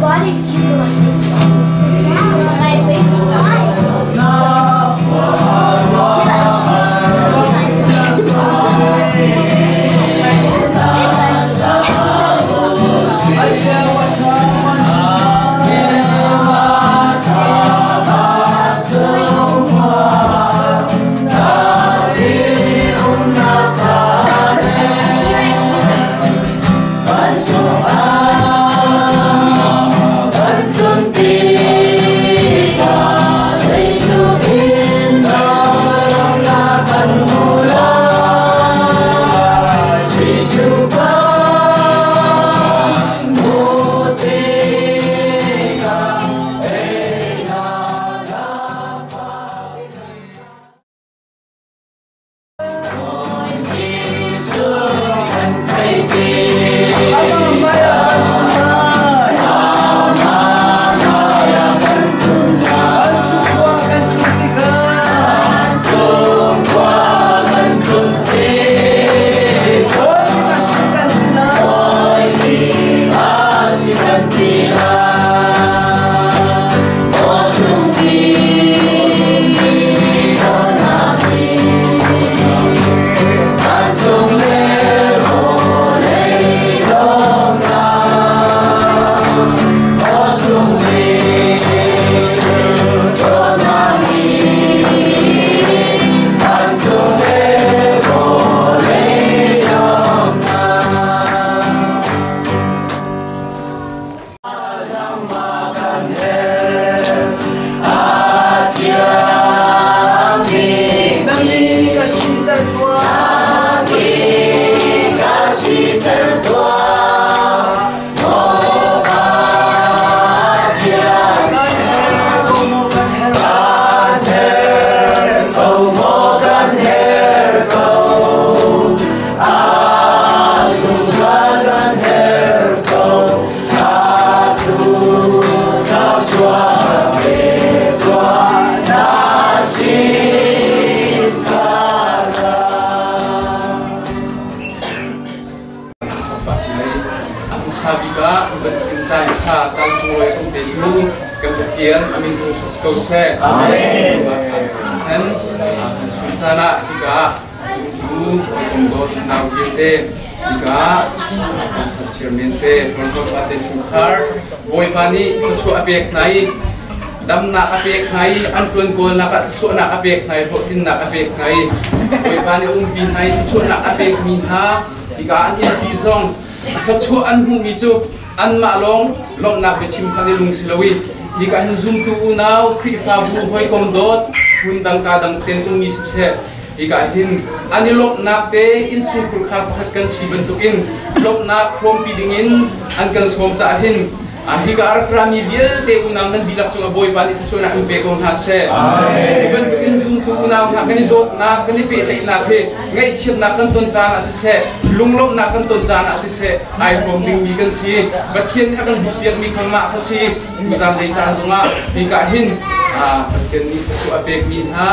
body's cute, but my face is My face is Damnak a pek hna i an ṭuan kawlnak ah thluachuahnak a pek hna i hlawhtlinnak a pek hna i Bawipa nih a umpi hna i thluachuahnak a pekmi hna hika an innpi zong thluachuah an hmuhmi cu anmah lawng lawmhnak biachim kha an i lung si lo i hika hin zumtu unau Khrihfabu hawikom dawt phun dang ka dang ten ummi siseh hika hin an i lawmhnak te innchungkhur khar pakhat kan si bantukin lawmhnak hrawmpi dingin an kan sawm caah hin Hika a rak rami vialte unau nan dihlak cungah Bawipa nih thluachuahnak in pe ko hna seh. Hi bantukin zumtu unau hna kan i dawtnak, kan i pehtlaihnak hi ngaihchiatnak kan ton caan ah siseh, lunglawmhnak kan ton caan ah siseh, ai hrawm dingmi kan si. Pathian nih a kan duhpiakmi kha mah kha si. Tuzan lei caan zongah hika hin Pathian nih thluachuah a pekmi hna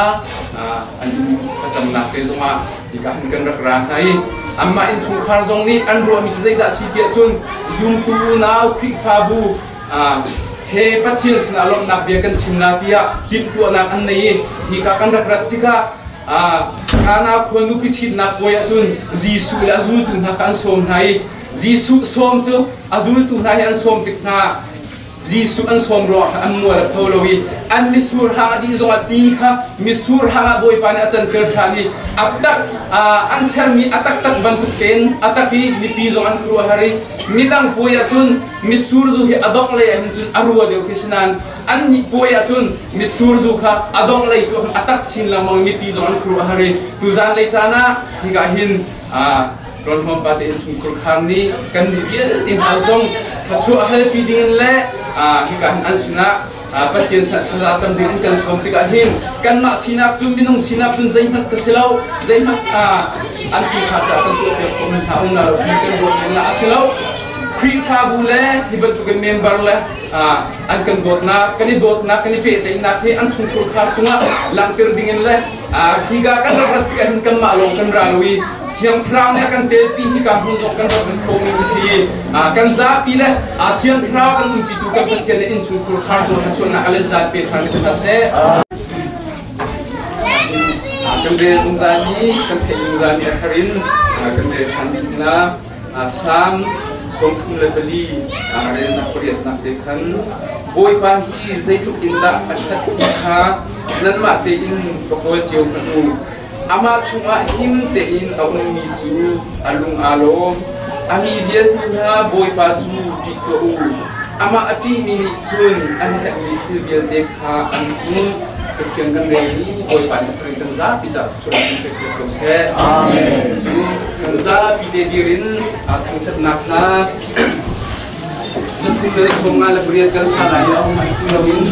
an thlacamnak te zongah hika hin kan rak ra hna i anmah innchungkhar zong nih an ruahmi cu zeidah a si tiah cun zumtu unau Khrihfabu he Pathian sinah lawmhnak bia kan chim la tiah timhtuahnak an nei i hika kan rak rat tikah Kana khua nupi ṭhitnak puai ahcun Jesuh le a zultu hna kha an sawm hna i Jesuh sawm cu a zultu hna hi an sawm tik hna Jesuh an sawm ruangah khan an mual a pho lo i an mitsur hang a dih zongah ti kha mitsur hang ah Bawipa nih a canter ṭhan i a tak an sermi a taktak bantuk tein a tak i mipi zong an khuaruahhar i midang puai ahcun mitsur zu hi a dongh lei ah hin cun a rua deuh khi si nain annih puai ahcun mitsur zu kha a dongh lei tu ah khan a tak chin lengmang mipi zong an khuaruahhar i tuzan lei caan ah hika hin Rawnhuam pa te innchungkhur khar nih kan nih vialte hna zong thluachuah halpi dingin le hika hin an sinah Pathian sinah thlaza cam ding an kan sawm tikah hin kanmah sinak cu minung sinak cun zeihmanh ka si lo, zeihmanh an chungkhar caah kan tuah piak khawhmi hna um na lo ti kan ruah men la a si lo. Khrihfabu le hi bantukin member le an kan dawtnak, kan i dawtnak, kan i pehtlaihnak hi an chungkhur khar cungah langhter dingin le higa kan rak rat tikah hin kanmah lawng kan ra lo i Thiang Thlarau nih a kan telpi hika hmun zong kan rak lut khomi a si. Kan zapi le Thiang Thlarau kan umpitu kan Pathian le innchungkhur khar cung thluachuahnak a let zat pe ṭhan ko hna seh. Kan rel zungzalmi, kan theih zungzalmi a thar in kan rel ṭhan dih hna. Salm 34 relnak pariatnak te khan Bawipa hi zeitluk in dah a ṭhat ti kha nanmah tein ka kawl cio hmanh u. Amah chungah him tein a ummi cu a lung aa lawm. A mi vialte hna Bawipa cu ṭih tuah u. Amah a ṭihmi nih cun an herhmi thil vialte kha an hmuh. Cathiang kan relmi Bawipa nih a kan zapi caah thluachuah kan pek ko seh. Amen. Cu kan zapi te dir in thangṭhatnak hna 358 kan sa lai i a hung loin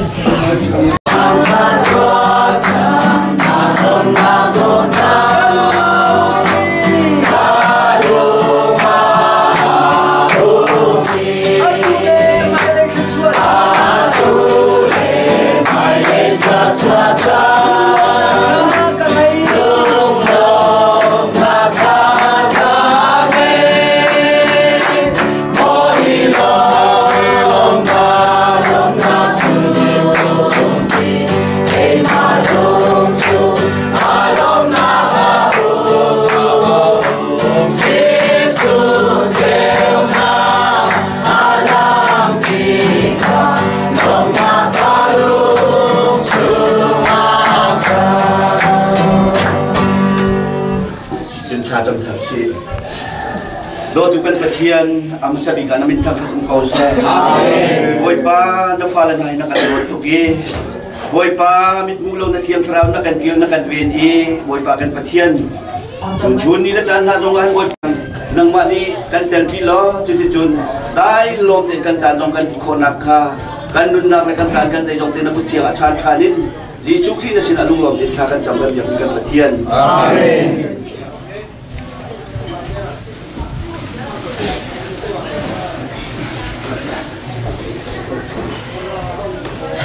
Cun thla cam thar sih. Dawtu kan Pathian, a hmasa bik ah na min thangṭhat um ko seh. Bawipa, na fale hna hi na kan dawt tuk i Bawipa mithmuh lo na thiang thlarau na kan kil na kan ven i Bawipa kan Pathian tu chun ni le caan hna zong ah Bawipa nangmah nih kan telpi law cuticun dai lawm tein kan caan zong kan ti khawhnak kha kan nunnak le kan caan kan zeizong te na kut thiang ah chaan ṭhan in Jesuh Khrih na sin a lunglawm tein thla kan cam kan biak kan Pathian. Amen.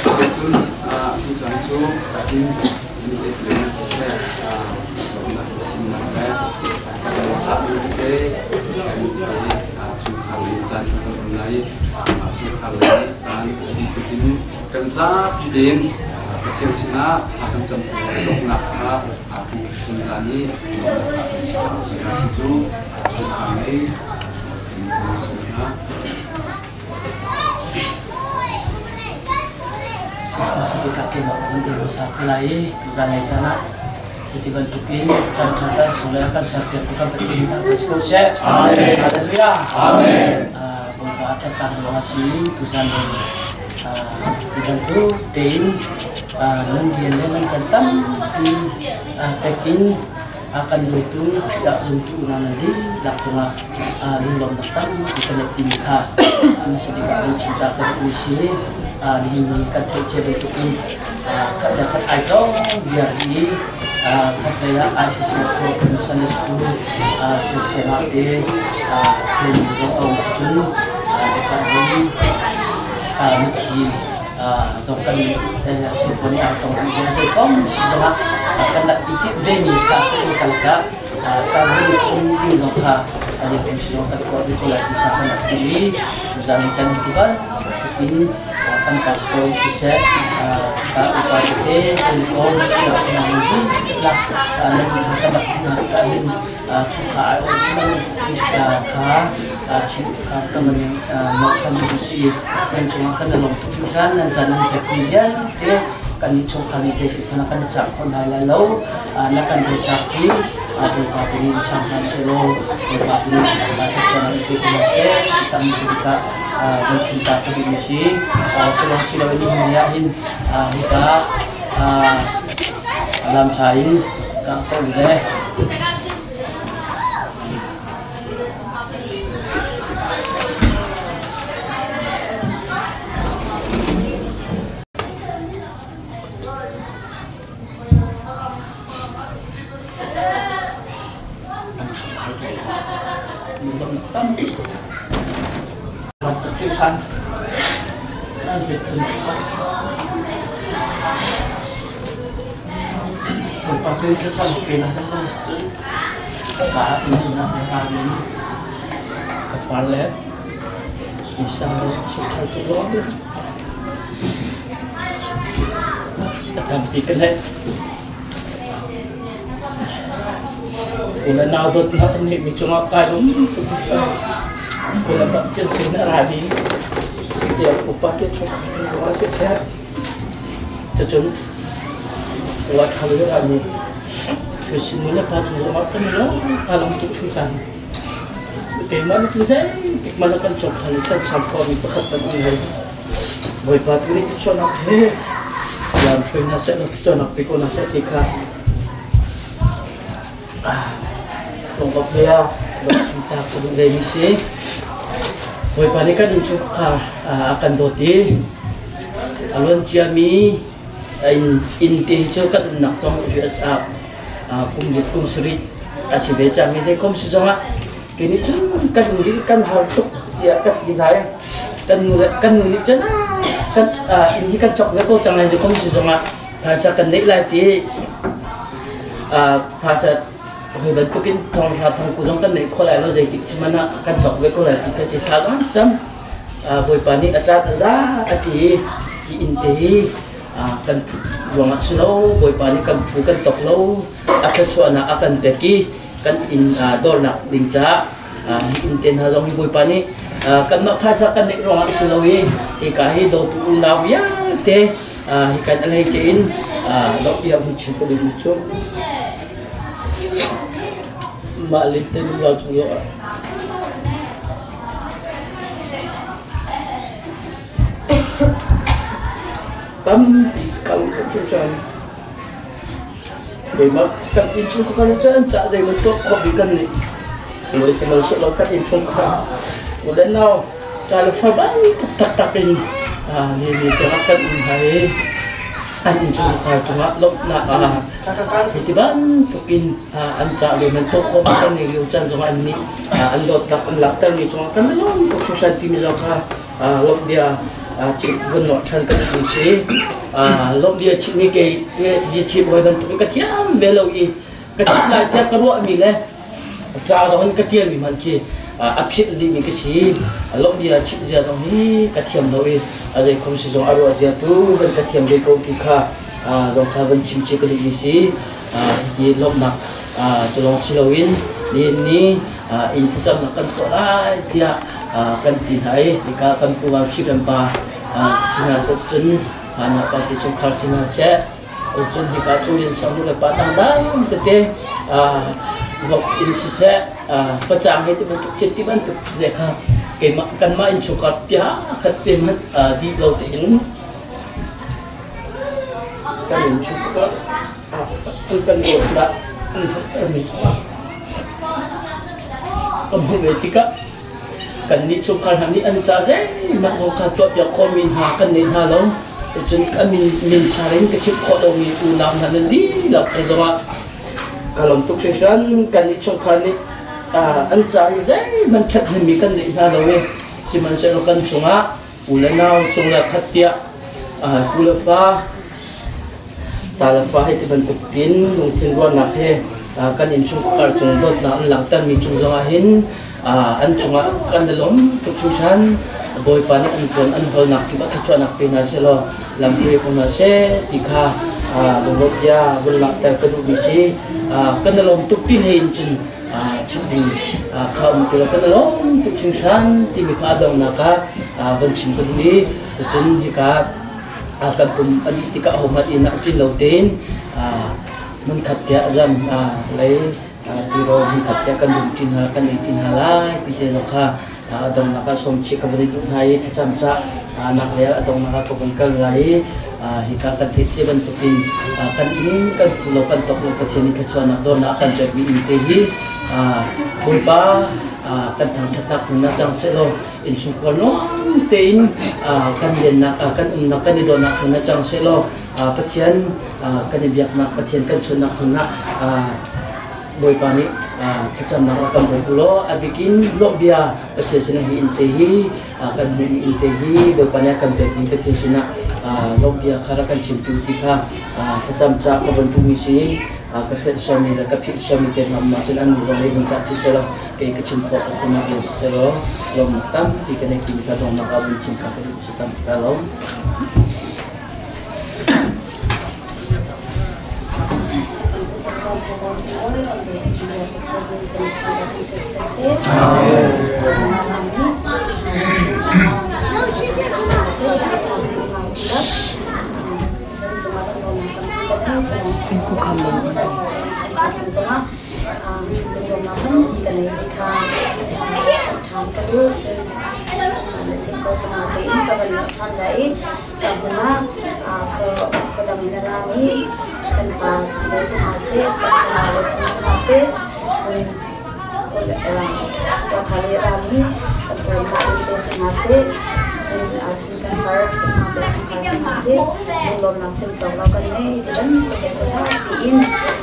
Cun tuchan cu in le siseh thimnak le te chungkhar lei caan kan um lai chungkhar lei caan in kan zapi tein Pathian sinah thla kan cam donghnak kha kan zan i cu chungkhar lei Masabik ah keimah ka vun dir hmasa ko lai i tuzan lei caan ah hiti bantukin caan ṭha caan sung le a kan serpiaktu kan Pathian hi thangṭhat si ko seh. Amen. Hallelujah. Amen. Bawipa a ṭhatnak ruangah si tuzan lei ti bantuk tein nan rian le nan chan tampi pek in a kan dawtu Khrih ah zumtu unau nan dihlak cungah lunglawmhnak tampi kan neih timi kha hmasa bik ah kan chim ta ka duhmi si. Nihin ni kan theih cia bantukin khat le khat ai tong viar i khat lei ah ICC Pro kan Sunday School siasem ah te training zong a um cun mithi zong kan symphony ah tong rih ve zei kom si zongah kan rak i timh ve mi kha si kan ca caan ding thum ding zong kha a ding si zong kan tuah ding ko lai ti kha kan rak ti i tuzan chan hi tiban tukin kan pastor siseh ka upa tete kan kom nang di lak nan kan rak ka hin chungkhar ai awh kha chim kha kan nok than tu si nan cungah kan lawm tuk hringhran nan caan nan pekmi vialte kan nih chungkhar nih zeitik hmanh ah kan i chang kho hna lai lo na kan dawtnak hi Bawipa tu nih chang hna sehlaw Bawipa tu nih thluachuah in pe ko hna seh kan si tikah kan chim ta ka duhmi si culawng si loin nihin ni ah hin hika lamhla in ka ko le An chungkhar tu lungdongh tampi ram tuk hringhran an pek phun Bawipa tu thlacam pe na kan cun. Ka nunnak ralin ka farle misang le chungkhar cu lawm a tampi ka neih. U le nau dawtnak an ngeihmi cungah kai lawm tuk hringhran. U le bak cin sin a rami tiah upa te chungkhar zongah siseh, cucun wa ṭha lo rami Cusin nu le pa cung zongah kan i lawm kaa lawm tuk hringhran. Keimah nih cun zeitik hmanh ah kan chungkhar i sersiam khawhmi pakhat kan um lo. Bawipa tu nih thluachuahnak he lam hruai hna seh law thluachuahnak pe ko hna seh ti kha lungkap lei ah lungthin ka duh vemi si. Bawipa nih kan innchungkhar a kan dawt i a luan ciami inn te hi cu kan umnak zong US ah kum riat kum sarih a si ve cang i zeikom si zongah kei nih cun kan nu nih kan har tuk tiah ka ti hna i kan nu le kan nu nih cun kan inn hi kan cawk ve ko cang lai zeikom si zongah phaisa kan neih lai ti phaisa hoi bantukin thong hra thong ku zong kan neih khawh lai lo zeitik sihmanh ah kan cawk ve ko lai ti ka si tha zong cam Bawipa nih a caan a za a ti i hi inn te hi kan ruangah si lo Bawipa nih kan phu kan tok lo a thluachuahnak a kan pek i kan inn dawrnak ding caah hi inn te hna zong hi Bawipa nih kanmah phaisa kan neih ruangah si lo i hika hi dawtu unau vialte hi kan a hlei in lawmhbia vun chim ka duhmi cu mah lit te nu chung zoh Tampi kal ka cu caan keimah kan innchungkhar cu an cah zeibantuk khuapi kan nih lawi sihmanhsehlaw kan innchungkhar u le nau cha le fa bantuk taktak in ni ni tiangah kan um hna i an innchungkhar cungah lawmhnak ah Hiti bantukin an cah ve bantuk ko kan nei lio caan zongah an nih an dawtnak an laktermi cungah kan i lawm tuk hringhran timi zong kha lawmhbia chim vun nawh ṭhan kan duh si. Lawmhbia chimmi kei bia chim hawi bantukin ka thiam ve lo i ka chim lai tiah ka ruahmi le ca zong in ka ṭialmi hmanh khi a philh dihmi ka si. Lawmhbia chim zia zong hi ka thiam lo i a zeikhom si zong a ruah zia tu van ka thiam ve ko ti kha zong kha van chim chih ka duhmi si. Hiti lawmhnak cu lawng si loin nihin ni inn thlacamnak kan tuah lai tiah kan ti hna i hika kan pu Van Hri kan pa si hna seh cun pa ti chungkhar si hna seh cun hika cu rin sang nu le pa dangdang tete vok in siseh facang he ti bantuk thil ti bantuk le kha keimah kanmah innchungkhar pia khat te hmanh dih lo tein kan innchungkhar an kan dawtnak an haktermi kan hmuh ve tikah kannih chungkhar hna nih an ca zeihmanh zong kha tuahpiak khawhmi hna kan nei hna lo. Cun ka min min char in ka chimh khawh lomi unau hna nan dihlak cung zongah ka lawm tuk hringhran. Kannih chungkhar nih an ca i zeihmanh ṭhathnemmi kan nei hna lo i sihmanhsehlaw kan cungah u le nau cung le khat tiah tu le fa ta le fa hei ti bantuk tin lungthin ruahnak he kan innchungkhar cung dawtnak an langhtermi cung zongah hin an cungah kan i lawm tuk hringhran. Bawipa nih an tuan an hawlnak kip ah thluachuahnak pe hna sehlaw lamhruai ko hna seh ti kha lungruat bia vun langhter ka duhmi si. Kan i lawm tuk ti hlei in cun chim ding kha um ti lo. Kan i lawm tuk hringhran timi kha a donghnak ah von chim ka duh i cucun hika kan pum a dih tikah ahohmanh inn ah tlin lo tein hmunkhat tiah zan lei tirawl hmunkhat tiah kan dum ṭi hna kan ei ṭi hna lai ti te zong kha a donghnak ah sawm chih ka van i duh hna i thlacam cah nak lei ah a donghnak ah ka vun kal lai i hika kan theih cia bantukin kan inn kan phu lo kan tok lo Pathian nih thluachuahnak dawrnak a kan pekmi inn te hi Bawipa kan thangṭhatnak hmun ah cang sehlaw innchungkhar nuam tein kan lennak kan umnak kan i dawhnak hmun ah cang sehlaw Pathian kan i biaknak Pathian kan chunnak hmun ah Bawipa nih thlacamnak rak kan bawm u law a bikin lawmhbia Pathian sinah hi inn te hi kan hmuhmi inn te hi Bawipa nih a kan pekmi Pathian sinah lawmhbia kha rak kan chimtu ti kha thlacam ca ka van duhmi si. Ka hrelh sualmi le ka philh sualmi te hna um ahcun an nu lei vun cah chih sehlaw kei ka chim khawh tuk ma in sisehlaw lawmnak tampi ka nei timi kha donghnak ah vun chim kha ka duh si tampi ka lawm.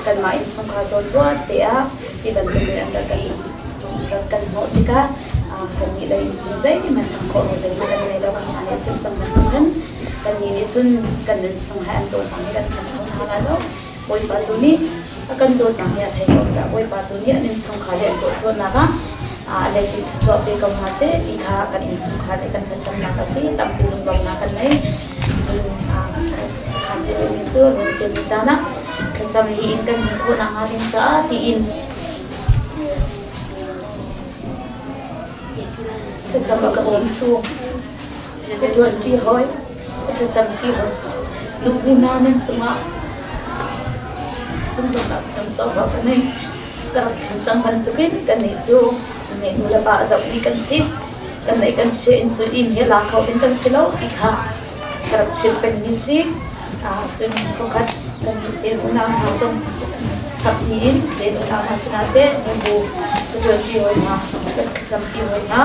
Kanmah innchungkhar zawnruat tiah ti bantuk in an rak kan hnawh tikah kannih lei in cun zeihmanh cham khawhmi zeihmanh kan ngei lo. Kanmah nih chim cang bantuk khan kannih nih cun kan nunchung he an dawtnak hi kan cham kho hna lai lo. Bawipa tu nih a kan dawtnak hi a thei ko caah Bawipa tu nih an innchungkhar le an dawtnak ah a letin thluachuah pe ko hna seh ti kha kan innchungkhar le kan thlacamnak a si. Tampi lunglawmhnak kan ngei. Cun khan ti duhmi cu runcin caan ah thlacam hi in kan hmuh khawh nakhnga ding caah tiin thlacam a ka bawmtu ka ṭuanṭi hawi ka thlacamṭi hawi nubu hna nan cungah lungdongnak chim covo ka nei. Ka rak chim cang bantukin kannih cu nih nu le pa a zohmi kan si. Kan neih kan chia in cu inn hi lak kho ding kan si lo ti kha ka rak chim pengmi si. Cun pakhat kan nih cen unau hna zong kap hnih in cen unau hna sinah seh nubu ka ṭuanṭi hawi hna, kan thlacamṭi hawi hna.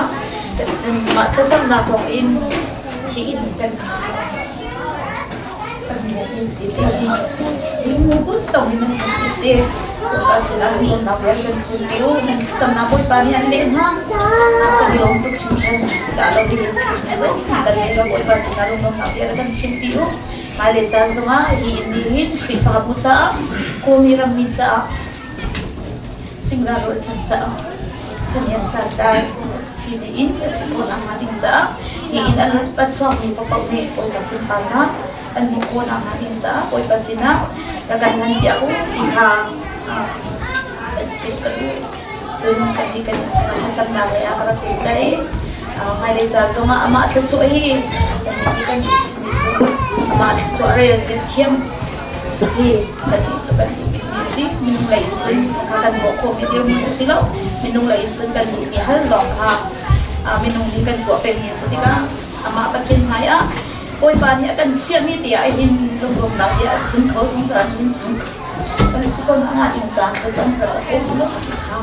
Mah thlacamnak thawng in hi inn kan kan hmuhmi si ti hi lungmu kun tong in nan hmuhmi si. Bawipa sinah lungdongnak bia kan chim pi u. Nan thlacamnak Bawipa nih an leh hna. Kan i lawm tuk hringhran. Dah lo ding in chim zeihmanh kan ngei lo. Bawipa sinah lungdongnak bia kan chim pi u. Hmailei caan zongah hi inn nih hin Khrihfabu caah, Kawmi rammi caah, Cingla rualchan caah thahnem santlai si in a si khawh nakhnga ding caah hi inn a chuakmi paohpaoh nih Bawipa sunparnak an hmuh khawh nakhnga ding caah Bawipa sinah rak kan ngan piak u ti kha kan chimh ka duh. Cun kannih kan innchungkhar thlacamnak lei ah ka rak lut lai i hmailei caan zongah amah thluachuah hi kannih kan duh tukmi cu amah thluachuah rel zia thiam hi kannih cu kan duh bikmi a si. Minung lei in cun kha kan bawh khawhmi dirhmun a si lo. Minung lei in cun kan duhmi hal lawng kha minung nih kan tuah pengmi a si tikah amah Pathian hmaiah Bawipa nih a kan chiahmi tiah hin lunglawmhnak bia a chim kho zungzal hin chung kan si ko na ing caan thlacam ka rak um lo kha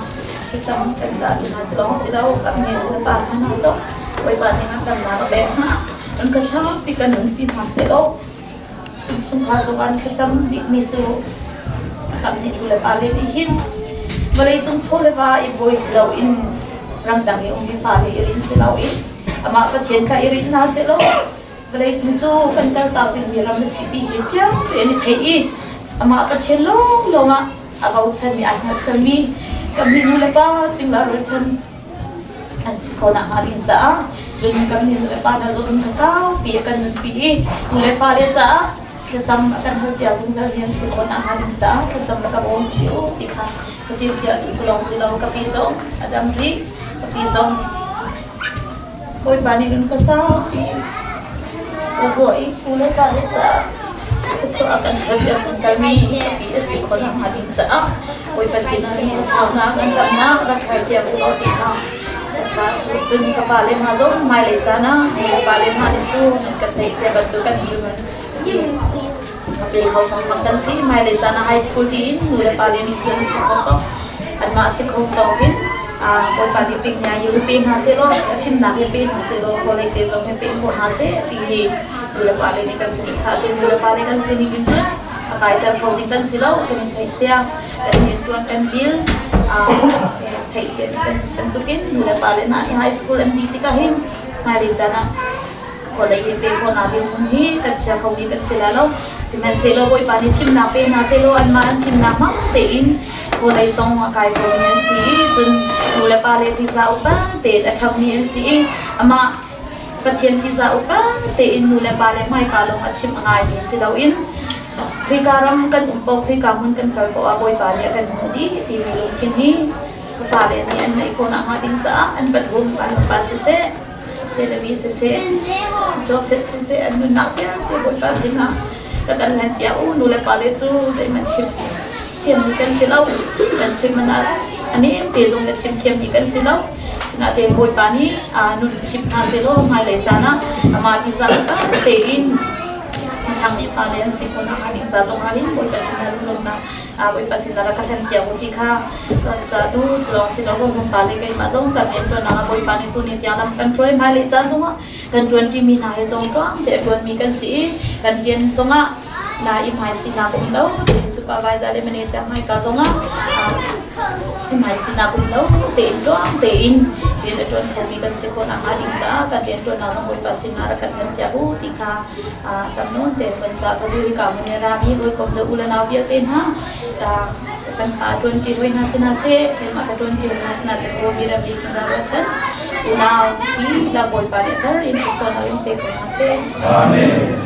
thlacam kan ca tu hna cu lawng si lo kan nge le pa hna zong Bawipa nih an kan na pek hna kan ka saupi kan nunpi hna seh law Innchungkhar zong an thlacam bikmi cu kan nih nu le pa le nih hin vawleicung chaw le va i bawi si loin ramdang i ummi fale i rin si loin amah Pathian kha i rin hna sehlaw vawleicung cu kan kaltak dingmi ram a si ti hi fiang tein i theih i amah Pathian lawnglawng ah a bochanmi ai hngalhchanmi kan nih nu le pa cingla rualchan an si khawh nakhnga ding caah cun kan nih nu le pa hna zong ka saupi a kan nunpi i nu le pa le caah thlacam a kan halpiak zungzal mi an si khawh nakhnga ding caah thlacam ka bawm pi u ti kha ka til piak duh cu lawng si lo ka pi zong a dam rih ka pi zong Bawipa nih nun ka saupi ka zuah i pu le pa le caah thluachuah a kan halpiak zungzal mi ka pi a si khawh nakhnga ding caah Bawipa sinah nun ka saunak nan damnak rak halpiak u law ti kha cun ka fale hna zong hmailei caan ah ka fale hna nih cu nan kan theih cia bantuk kan a pe kho fangfang kan si. Hmailei caan ah high school tiin nu le pa le nih cun si kho tuk anmah si kho tawk in Bawipa nih pek nya yu pe hna seh law fimnak hi pe hna seh law kawlei te zong hi pe khawh hna seh ti hi nu le pa le nih kan sining tha si nu le pa le kan sining in cun a kaiter kho ding kan si lo kan in theih cia kan riantuan kan bil theih cia kan si bantukin nu le pa le hna nih high school an dih tikah hin hmailei caan ah. Khualei he pe khawhnak ding hmun hi kan chia khomi kan si lai lo. Sihmanhsehlaw Bawipa nih fimnak pe hna sehlaw anmah an fimnak hmang tein khualei zong a kai khomi an si i cun nu le pa le ṭihzah upa tein a ṭhangmi an si i amah Pathian ṭihzah upa tein nu le pa le hmaika lawng a chimh a ngaimi si loin Khika ram kan um paoh, khika hmun kan kal paoh ah Bawipa nih a kan hmuh dih timi lungthin hi ka fale nih an neih khawh nakhnga ding caah an pathum kan pa siseh, Jeremy siseh, Joseph siseh an nunnak vialte Bawipa sinah rak kan hlan piak u. Nu le pa le cu zeihmanh chim thiammi kan si lo. Kan chim man ah a nem te zong na chim thiammi kan si lo. Sinain Bawipa nih nun chim hna sehlaw hmailei caan ah amah tizah tein thangmi fale an si khawh nakhnga ding ca zong ah hin Bawipa sinah lunglawmhnak Bawipa sinah rak ka hlan tiang u ti kha kan ca tu cu lawng si lo pa le keimah zong kan rianṭuan ah Bawipa nih tuni tiang lam kan hruai hmailei caan zongah kan ṭuanṭimi hna he zong tluang te a ṭuanmi kan si i kan rian zongah na i hmaisinak um lo tein supervisor le manager hmaika zongah i hmaisinak um lo tein tluang tein rian a ṭuan khomi kan si khawh nakhnga ding caah kan rianṭuannak zong Bawipa sinah rak kan hlan piak u ti kha tam nawn te kan ca ka bu hi ka mun rami hawikom le u le nau vialte hna kan pa ṭuanṭi hoi hna sinah seh keimah ka ṭuanṭi hoi hna sinah cun Bawi rami chungah ruahchan unau hi la Bawipa nih thar in thluachuah in pe ko hna seh. Amen.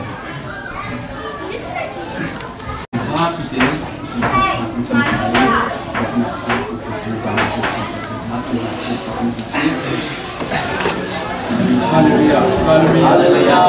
Zapi tein Hallelujah. Hallelujah.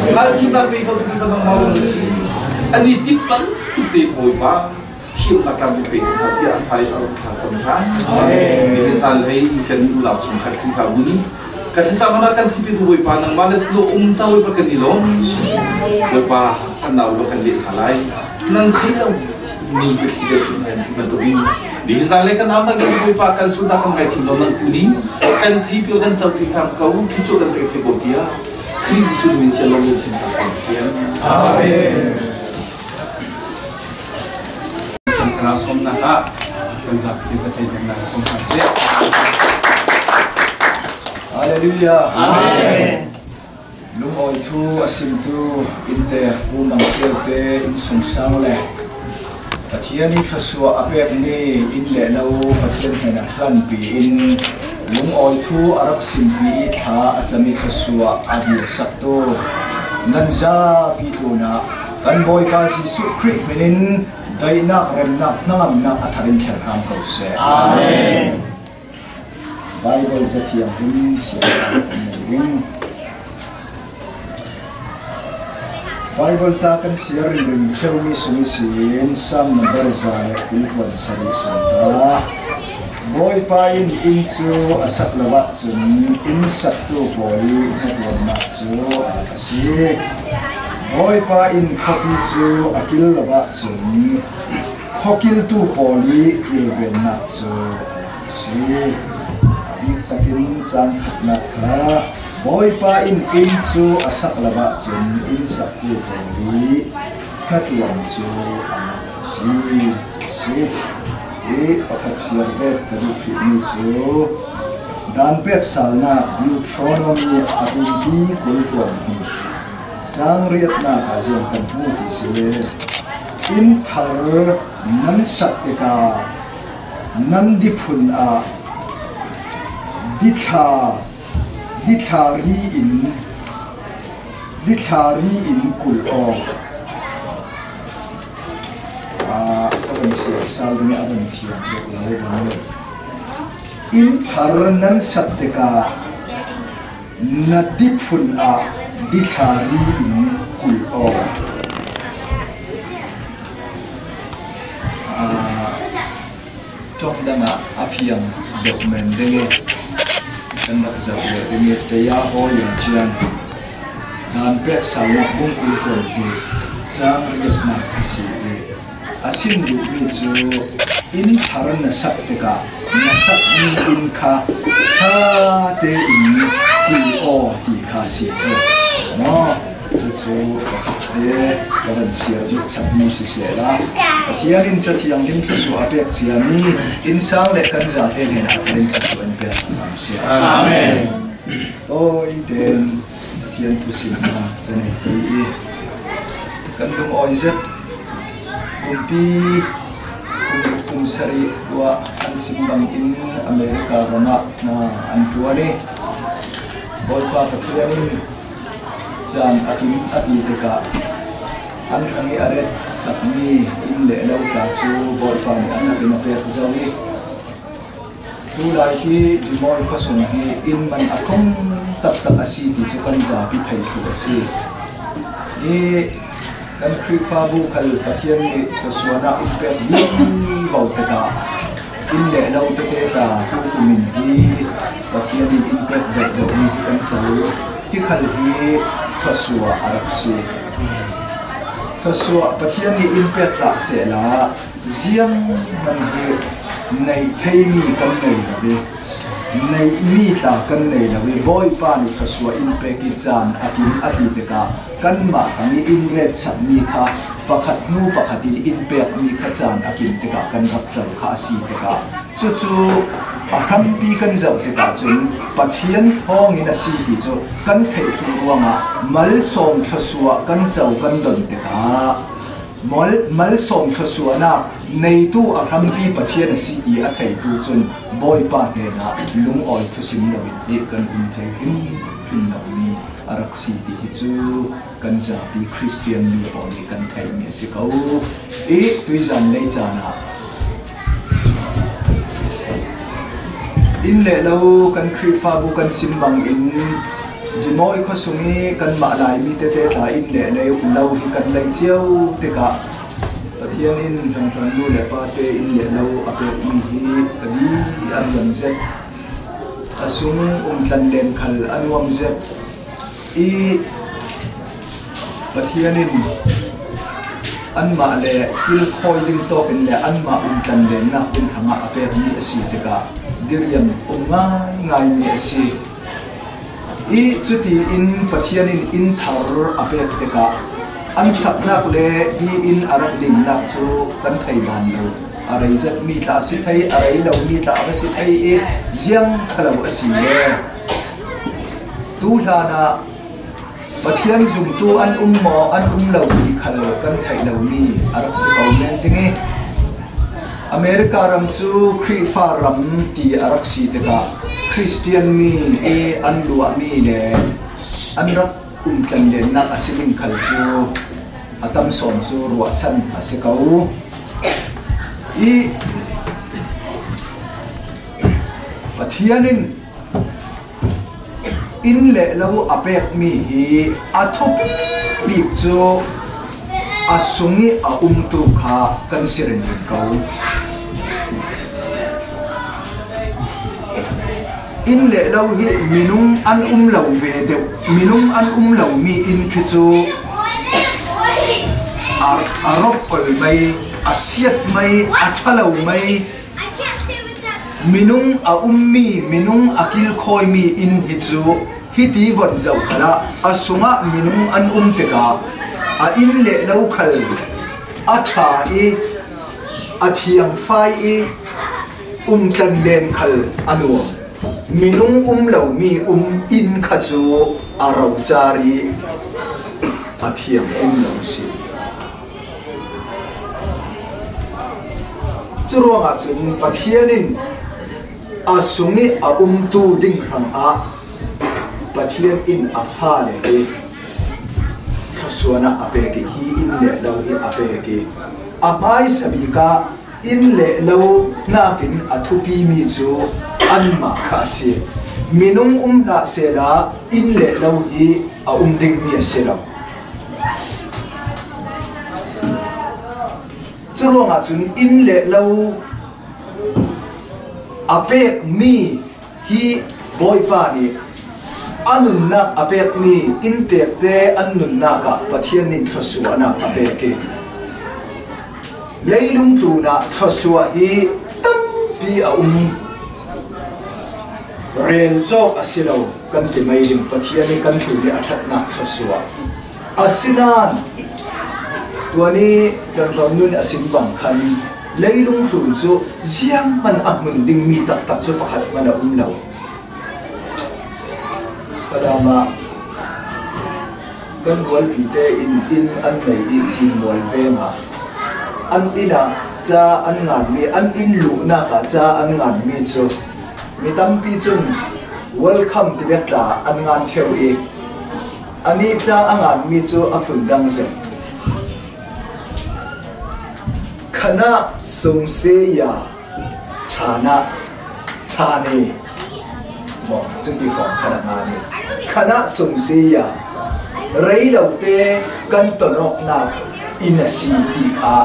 Hngalthimnak pe ko tu kan mau si ani tip ban tuk te bawipa thiamnak kan pe hna tiah an fale cu an thla cam hna. Nihin zan hlei kan ulau chungkhat Khrihfabu nih kan thlacam ah kan thipi tu Bawipa nangmah na lo um ca Bawipa kan i lawm. Bawipa kan nau lo kan leh hna lai. Nan thei lo mi ka thli ka chim hna ti bantukin nihin zan le kan nau nan kan Bawipa kan sunnak kan ngai thim lo nan tu ni kan thei pio kan co pi hram ko thi cu kan pek the ko tiah Khrih Jesuh min sian lo min sim hram ko tiah. Amen. Kan sawmnak ah kan zapi zathei ding sawm hna sih. Hallelujah. Amen. Lungawi thu a simtu inte pu mang ceu te in sungsang le Pathian i thluachuah a pekmi inn le lo Pathian hnenah hlanpi in lungawi thu a rak simpi i thla a cam i thluachuah a dil saktu nan zapi tlun ah Kan Bawipa Jesuh Khrih min in daihnak, remnak, hnangamnak a thar in thler hram ko seh. Amen. Bible cathiang him siangpahrang kan nei ding. Bible ca kan siar ring ṭheumi sung sin Psalm number 127 sawmta. Bawipa in inn cu a sak lo ahcun inn saktu pawl i hnatuannak cu a rak a si. Bawipa inn khuapi cu a kil lo ahcun khuakiltu pawl i kilvennak cu a rak a si. A bik takin caan khatnak kha Bawipa inn inn cu a sak lo ahcun inn saktu pawl i hnatuan cu a rak a si. A si. Hi pakhat siar pek ka duh hrihmi cu dan pek salnak Deuteronomy a pumpi 22 caang riatnak ah ziang kan hmu ti si. Inn thar nan sak tikah nan diphun ah dithla dithla ri in dithla ri in kulh awk ka van siasal ding a van thiam deuh lo ban Inn thar nan sak tikah Na diphun ah dithla ri in kulh awk. Ṭong dang ah a fiang deuh men ding i kan rak zoh ve ding i Taya Haw Ya Cian dan pek salnak bungkul huan hi caang riatnak kha si i A chim duhmi cu inn thar na sak tikah na sakmi inn kha ṭha tein kulh aw ti kha a si cu. Maw cucu pakhat te ka van siar duh chapmi siseh la Pathian in Cathianghlim thluachuah a pek ciami innsang le kan zate hnenah khan in thluachuah in pek hram seh. Amen. Tawi tein Pathian thu simnak kan ei ti i kan lungawi zet Kumpi kum sarih tuah an sim bangin America ram ah hna an ṭuan i Bawipa Pathian in caan a kim a ti tikah an hrang i a ret sakmi inn le lo tla cu Bawipa nih a tak in a pek zau i Tulai hi Rimawi khuasung hi inn man a tlawm taktak a si ti cu kan zapi thei thlu a si. I kan Khrihfabu khal Pathian nih thluasuan ah in pek vivo tikah inn le lo tete tla tu kum in hi Pathian in in pek deuhdeuh mi kan co. Hi khal hi thluasuah a rak si. Thluasuah Pathian nih in pek hlah sehla Ziang hmanh hi neih theimi kan nei lo i neihmi tla kan nei lo i Bawipa nih thluachuah in pek i caan a tling a ti tikah kanmah hrang i inn ret chapmi kha pakhat hnu pakhat in inn pekmi kha caan a kim tikah kan rak cal kha a si tikah cucu a hrampi kan zoh tikah cun Pathian thawngin a si ti cu kan theih thlu ruangah malsawm thluachuah kan co kan don tikah Malsawm thluachuahnak neitu a hrampi Pathian a si ti a theitu cun Bawipa hnenah lungawi thusim loin hi kan um thei hrimhrim lomi a rak si ti hi cu kan zapi Kristian mi pawl nih kan theihmi a si ko. I tuizan lei caan ah inn le lo kan Khrihfabu kan sim bangin Rimawi khuasung i kanmah Laimi tete tla inn le lo hi kan lei cio tikah Pathian in hlanghlanh nu le pa te inn le lo a pekmi hi ka di an nuam zet. A sung umtlan len khal a nuam zet. I Pathian in anmah le thil khawi ding tawk in le anmah umtlan lennak ding hrangah a pekmi a si tikah diriam um ngaingaimi a si. I cuti in Pathian in inn thar a pek tikah an saknak le hi inn a rak dinnak cu kan thei ban lo. A rei zetmi tla si thei, a rei lomi tla va si thei i ziang thalo a si le tu hlan ah Pathian zumtu an um maw an um lo ti khal kan theih lomi a rak si ko men ding i America ram cu Khrihfa ram ti a rak si tikah Christian mi i an luahmi le an rak umtlan lennak a si ding khal cu a tam sawm cu ruahsan a si ko. I Pathian in Inn le lo a pekmi hi a thupi bik cu a sung i a umtu kha kan si ringring ko. Inn le lo hi minung an um lo ve deuh. Minung an um lomi inn khi cu a rop ol mei, a siat mei, a ṭhalo mei, Minung a ummi, minung a kilkhawimi inn hi cu hiti von zoh khal ah a sungah minung an um tikah a inn le lo khal a ṭha i a thiangfai i umtlan len khal a nuam. Minung um lomi um inn kha cu a rocar i a thiang um lo si. Cu ruangah cun Pathian in a sung i a umtu ding hrangah Pathian in a fale hi thluasuan ah a pek i hi inn le lo hi a pek i a hmaisa bik ah inn le lo nakin a thupimi cu anmah kha a si. Minung um hlah sehla inn le lo hi a um dingmi a si lo. Cu ruangah cun inn le lo a pekmi hi Bawipa nih a nunnak a pekmi inntek te an nunnak ah Pathian nih thluachuahnak a pek i leilung tlun ah thluachuah hi tampi a um. Rel cawk a si lo kan ti mei ding Pathian i kan tlun i a ṭhatnak thluachuah. Asinain tuan i hlonhlon nun a sim bang khan leilung tlun cu zianghmanh a hmun dingmi taktak cu pakhat hmanh a um lo. Falam ah kan rualpi te in inn an nei i Cinmual veng ah an inn ah ca an nganmi an inn luhnak ah ca an nganmi cu mi tampi cun welcome ti biatla an ngan ṭheo i Anih ca a nganmi cu a phundang zet. Khana sungseya ṭhana ṭhane maw cuti hrawng khan a ngan i khana sungseya reilote kan ton awknak inn a si ti kha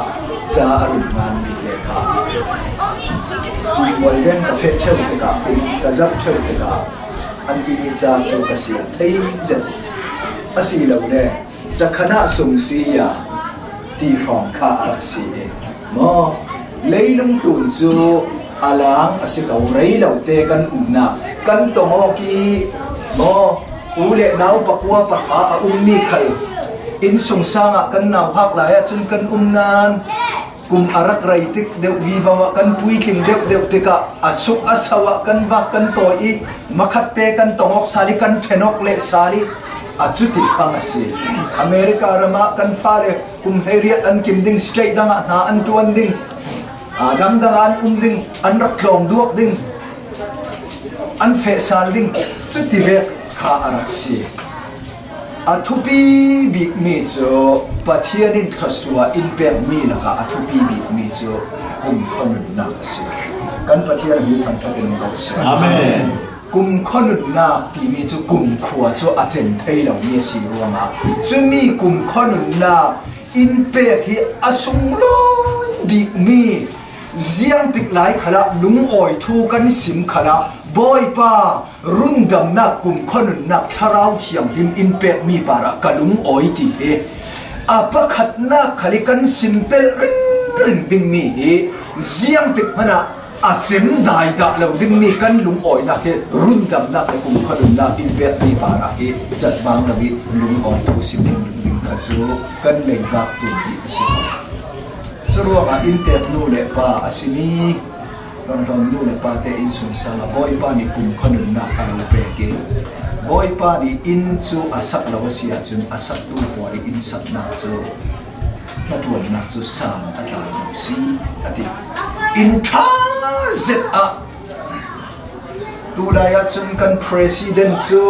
ca a run nganmi te kha Cinmual veng ka feh ṭheo tikah ka zoh ṭheo tikah an timi ca cu ka sia thei zet asilole ṭakhan ah sung si ya ti hrawng kha a rak si i maw leilung tlun cu a lang a si ko rei lo te kan umnak kan tong awk i maw u le nau pakua pakha a ummi khal inn sungsang ah kan nau hak lai ahcun kan um nain Kum a rak rei tik deuh vivo ah kan puitling deuh deuh tikah a suk a so ah kan vak kan tawi i makhat te kan tongok sal i kan ṭhenok le sal i a cuti khang a si. America ram ah kan fale kum 18 an kim ding state dang ah hna an ṭuan ding dangdang ah an um ding an rak tlawng duak ding an feh sal ding cuti vek kha a rak si. A thupi bikmi cu Pathian in thluachuah in pekmi lakah a thupi bikmi cu kumkhua nunnak a si. Kan Pathian hi thangṭhat in ko seh. Amen. Kumkhua nunnak timi cu kumkhua cu a cen thei lomi a si ruangah cumi kumkhua nunnak in pek hi a sunglawi bikmi ziang tik lai khalah lungawi thu kan sim khalah Bawipa rundamnak kumkhua nunnak thlarau thianghlim in pekmi parah ka lungawi ti hi a pakhatnak khal i kan sim tel ringring dingmi hi ziang tik hmanh ah a cem dai dah lo dingmi kan lungawinak hi rundamnak le kumkhua nunnak in pekmi parah hi catbang lo i lungawi thu sim ding ding kha cu kan leibak tu hi a si ko. Curuangah inntek nu le pa a simi ronhlawm nu le pa te innchungsang ah Bawipa nih kumkhua nunnak a lo pek i Bawipa nih inn cu a sak lo a si ahcun a saktu pawl i inn saknak cu hnaṭuannak cu san a tlai lo si a ti. Inn ṭha zet ah tulai ahcun kan president cu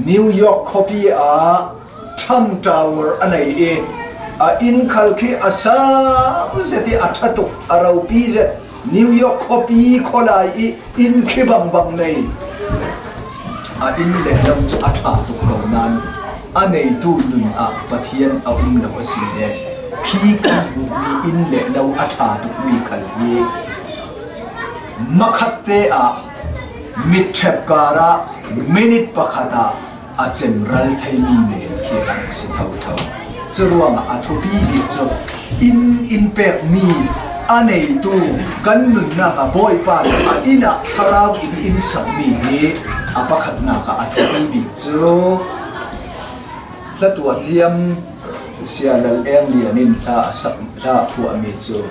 New York khuapi ah Trump Tower a nei i a inn khal khi a sang zet i a ṭha tuk a ropi zet New York khuapi khualai i inn khi bang bang nei a inn le lo cu a ṭha tuk ko nain a neitu nun ah Pathian a um lo a si le khi kan hmuhmi inn le lo a ṭha tukmi khal hi makhat te ah mitṭhep kar ah minute pakhat ah a cemral theimi men khi a rak si thotho. Curuangah a thupi bik cu inn in pekmi a neitu kan nunnak ah Bawipa nih a inn ah thlarau in inn sakmi hi a pakhatnak ah a thupi bik cu hlatuah thiam Sia Lal Eng Lian in hla a sak hla a phuahmi cu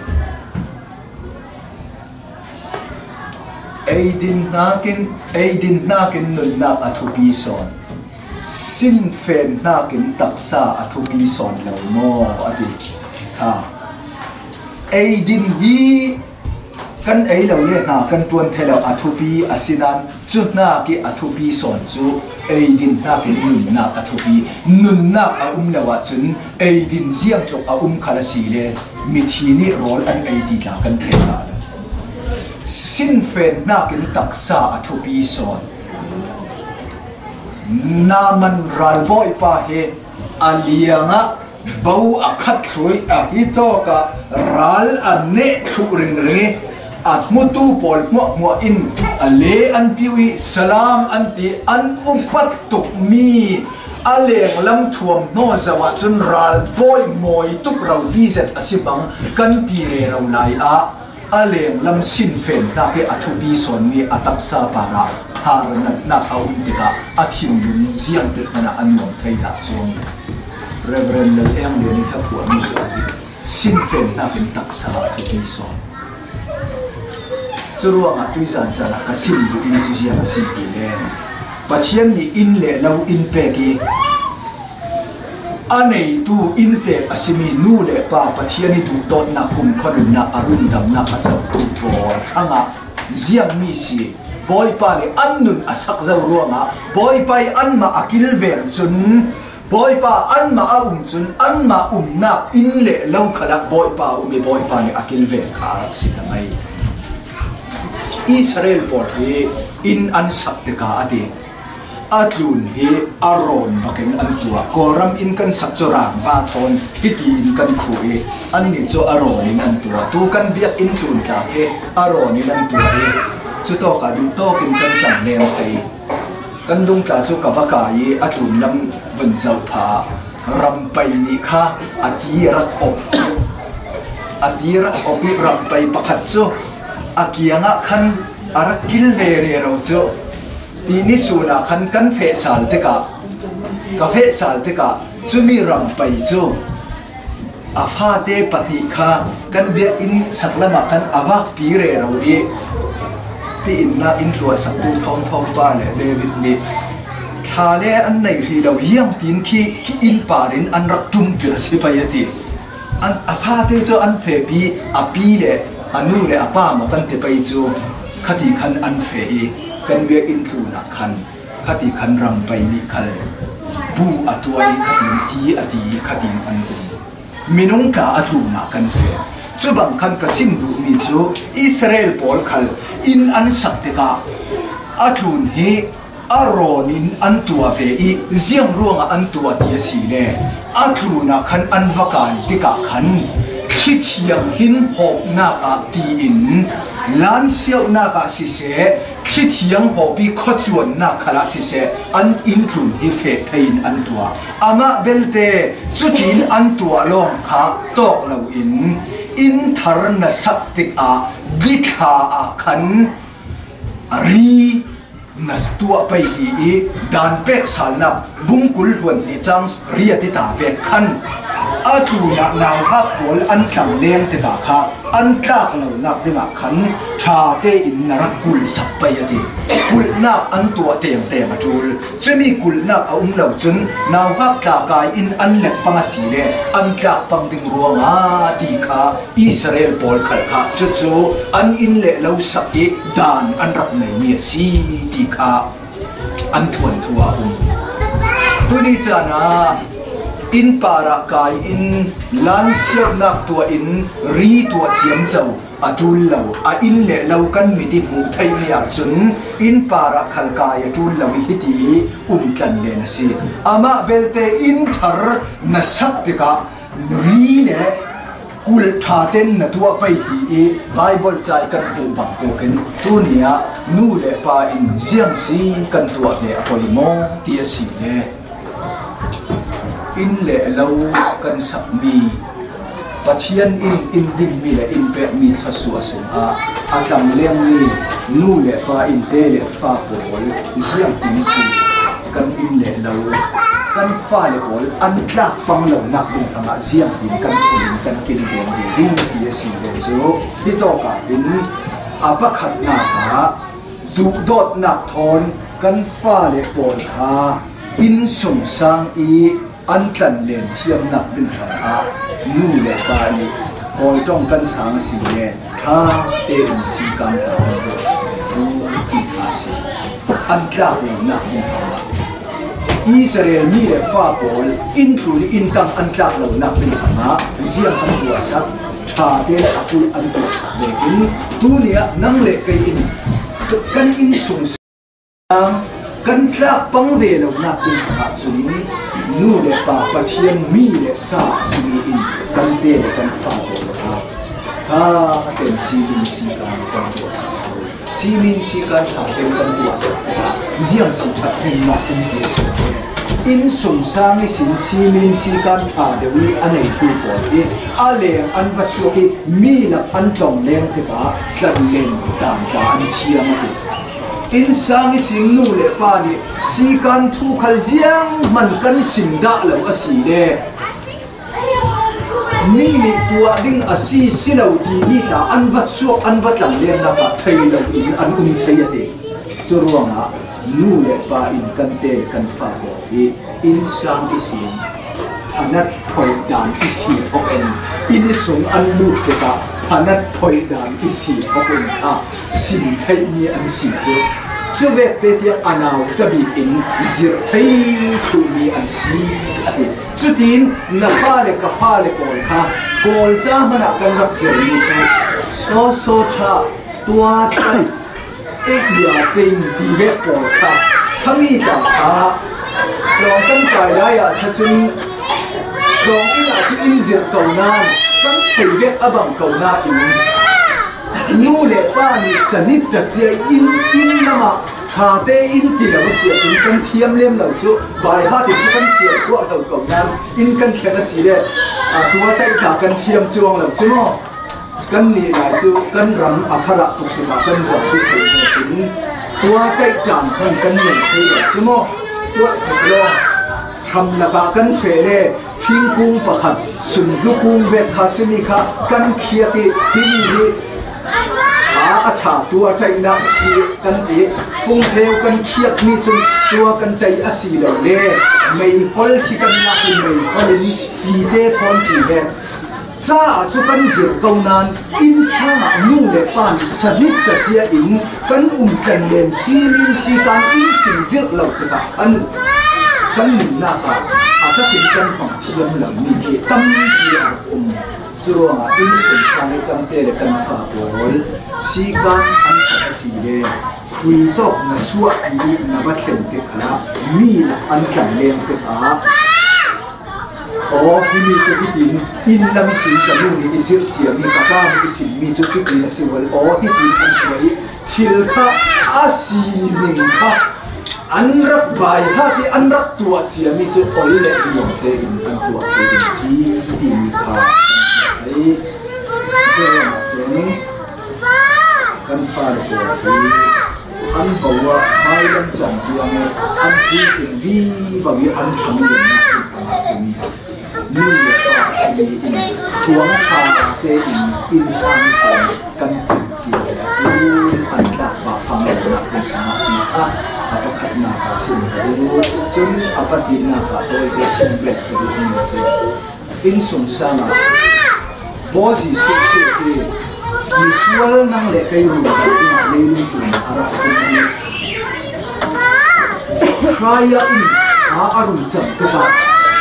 Eidin nakin nunnak a thupi sawn. Sinfen nakin taksa a thupi sawn lo maw a ti. Kha. Eidin hi kan ei lo le hna kan ṭuan thai lo a thupi a si nain cu hna ki a thupi sawn cu eidin nakin nunnak a thupi. Nunnak a um lo ahcun eidin ziang tluk a um khal a si le mithi nih rawl an ei ti tla kan thei hna lo. Sinfen nakin taksa a thupi sawn. Naaman ralbawipa hi a liang ah bo a khat thlui a hi tawk ah ral a neh thlu ringring i a hmutu pawl hmuahhmuah in a le an piu i salam an ti an upat tukmi a lenglam thuam hnaw zoh ahcun ralbawi mawi tuk ropi zet a si bang kan ti rero lai ah a lenglam sinfen hnak i a thupi sawnmi a taksa par ah phar natnak a um tikah a thinlung ziang tik hmanh ah a nuam thei dah cun Reverend Lal Eng Lian i hla phuahmi cu a sinfen hnak in taksa a thupi sawn. Cu ruangah tuizan caan ah ka sim duhmi cu ziang a si ti le Pathian nih inn le lo inn pek i A neitu inntek a simi nu le pa Pathian i duhdawtnak kumkhua nunnak a rundamnak a cotu pawl hrangah ziangmi si Bawipa nih an nun a sak zau ruangah Bawipa i anmah a kilveng cun Bawipa anmah a um cun anmah umnak inn le lo khal ah Bawipa a um i Bawipa nih a kilven kha a rak si ta mei. Israel pawl hi inn an sak tikah a ti. A tlun hi a rawn bakin an tuah. Kawlram inn kan sak cu rangva thawn hiti in kan khuh i annih cu a rawn in an tuah. Tu kan biakinn tlun tlak hi a rawn in an tuah i cu tawk ah duh tawk in kan tlang leng thei. Kan dungtla cu ka va kai i a tlun lam vun zoh phah ah rampai nih kha a ti a rat awk cu a ti a rat awk i rampai pakhat cu a kiang ah khan a rak kil ve rero cu. Ti ni sun ah khan kan feh sal tikah ka feh sal tikah cumi ram pei cu a fate pahnih kha kan biakinn saklam ah khan a vak pi rero i ti inn ah inn tuah saktu Thawng Thawng pa le David nih thla le an nei hrih lo iang tin khi inn par in an rak ṭum tir a si pei a ti. An a fate cu an fepi a pi le a nu le a pa maw kan ti pei cu khati khan an fe i kan biakinn tlun ah khan khati khan ram pei nih khal bu a tuah i khatin ti a ti i khatin an um. Minung tla a tlun ah kan fe. Cu bang khan ka sim duhmi cu Israel pawl khal inn an sak tikah a tlun hi a rawn in an tuah ve i ziang ruangah an tuah ti a si le a tlun ah khan an va kai tikah khan thli thiang hin hawpnak ah tiin lansiauhnak ah siseh thli thiang hawpi khuacuannak khal ah siseh an inn tlun hi feh thei in an tuah. Amah belte cutin an tuah lawng kha tawk loin inn thar na sak tikah dithla ah khan ri na tuah pei ti i dan pek salnak bungkul hluan ti cang ria ti ta vek khan a tlunak nau hak pawl an tlang leng te ta kha an tlak lo nak dingah khan ṭha tein na rak kulh sak pei a ti. Kulhnak an tuah tengteng a ṭul. Cumi kulhnak a um lo cun nau hngak tla kai in an lek pang a si le an tlak pang ding ruangah ti kha Israel pawl khal kha cucu an inn le lo sak i dan an rak neimi a si ti kha an thuanthu ah a um. Tuni caan ah inn par ah kai in lansiaknak tuah in ri tuah ciamco a ṭul lo. A inn le lo kan mit i hmuh theimi ahcun inn par ah khal kai a ṭul lo i hiti i umtlan len a si. Amah belte inn thar na sak tikah ri le kulh ṭha ten na tuah pei ti i Baibal ca i kan hmuh bantukin tuni ah nu le pa in ziangsi kan tuah ve a poi maw ti a si le inn le lo kan sakmi Pathian inn inn dingmi le inn pekmi thluachuah sungah a tlang lengmi nu le pa inn te le fa pawl ziangtin si kan inn le lo kan fale pawl an tlak pang lonak ding hrangah ziangtin kan in kan kilven ve ding ti a si le cu hi tawk ah hin a pakhatnak ah duhdawtnak thawn kan fale pawl kha inn sungsang i an tlan len thiamnak ding hrangah nu le pa nih Kawl tong kan sang a si le ṭha tein sikan tla kan tuah sak ve u ti kha a si. An tlak lonak ding hrangah Israel mi le fa pawl inn tlun i inn tang an tlak lonak ding hrangah ziang an tuah sak, ṭha te le a kulh an tuah sak vekin tuni ah nang le kei in kan inn sung Kan tlak pang ve lonak ding ahcun nu le pa Pathian mi le sa a simi in kan te le kan fa pawl kha tha ten simin sikan kan tuah sak ko. Simin sikan tha ten kan tuah sak tikah ziang si that hnemnak um ti a si te. Inn sungsang i sin simin sikan tha deuh i a neitu pawl hi a leng an va suak i mi lak an tlong leng tikah tlanlen dan tla an thiam a ti. Innsang i sin nu le pa nih sikan thu khal ziang hman kan sim dah lo a si le mi nih tuah ding a si si lo timi tla an va chuak an va tlang len nak ah thei lo in an um thei a ti. Cu ruangah nu le pa in kan te le kan fa pawl hi innsang i sin phanat phoi dan i si thok in inn sung an lut tikah phanat phoi dan i si thok in kha sim theihmi an si cu cu vekte tiah a nau tabik in zirh thei thluhmi an si a ti. Cutin na fale ka fale pawl kha Kawl ca hmanh ah kan rak zirmi cu saw saw tha tua thai e ia tein ti ve pawl kha khami tla kha tlawng kan kai lai ah kha cun tlawng inn ah cu in zirh ko nain kan thei vek a bang ko nain Nu le pa nih sanit ta cia inn inn lamah ṭha tein ti lo a si ahcun kan thiam lem lo cu baiha ti cu kan sial ruah lo ko nain inn kan thlen a si le tua taih kan thiam cuang lo cu maw kan nih lai cu kan ram a farah tuk tikah kan zoh hi thei in tua taih ṭam hman kan nei thei lo cu maw tuah tuk lawng hram lakah kan fe le Thingkung pakhat sunhlu kung vet kha cumi kha kan khiak i himi hi a ṭha tu a ṭaihnak a si kan ti. Fungpheu kan khiakmi cun tua kan ṭai a si lo le meihol khi kan lak i meihol in cite thawn ṭi he ca cu kan zir ko nain inn chungah nu le pa nih sanit ka cia in kan um tlen len simin si kan inn sin zirh lo tikah khan kan nunnak ah a takin kan hmang thiam lomi khi tampi a rak um. Cu ruangah inn sungsang i kan te le kan fa pawl sikan an khat a si le khui tawk na suah i na va thlen tikah mi lak an tlang leng tikah Aw, himi cu hitin inn lam sin ka nu nih i zirh ciami ka pa nih i simmi cu cutin a si bal. Aw, hitin an tuah i thil kha a sining kha an rak bai hna ti an rak tuah ciami cu ol le nuam tein an tuah ti ding si timi kha kan theih. Curuangah cun kan fale pawl hi an bo ah hmailam cawng tiang i an puitling vivo i an ṭhang lennak ding ahcun nu le pa simi in hruang ṭha tein innsang sawm kan hman cio ahcun an tlak pah phang lonak ding ah ti kha a pakhatnak ah sim ka duh. Cun a pahnihnak ah tawite sim pek ka duhmi cu innsung sang ah Bawi Jesuh Khrih hi misual nang le kei run ding ah leilung cung a rak um i Zechariah in thla a run cam tikah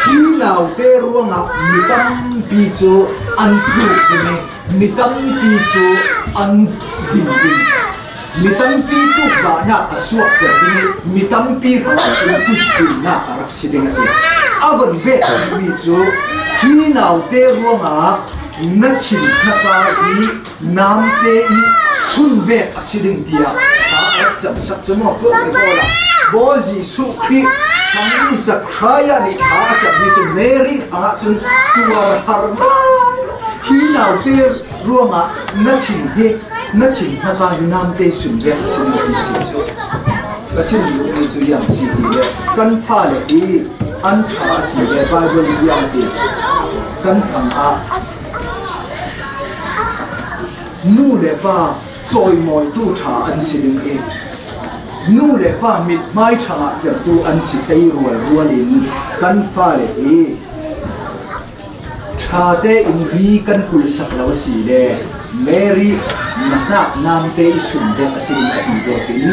hi naute ruangah mi tampi cu an tluk ding i mi tampi cu an ding ding. Mi tampi tukdahnak a suakter ding i mi tampi hrangah cun tutpinnak a rak si ding a ti. A von bet mi cu hi naute ruangah na thin hnaka hi namte i sunvek a si ding tiah thla a rak cam sak cu maw tuah te pawl ah Bawi Jesuh Khrih thang i Zachariah nih thla a cammi cu Mary hrangah cun tuar har hi naute ruangah na thin hi na thin hnaka hi namte sunvek a si ding ti si cu ka sin duhmi cu yang si ti le kan fale hi an ṭha a si le Bible bia ti kan hrang ah nu le pa cawimawitu ṭha an si ding i nu le pa mithmai ṭha ah tertu an si thei rual rual in kan fale hi. Ṭha tein ri kan kul sak lo a si le Mary na hnak namte i sum dek a si in a ti dawtin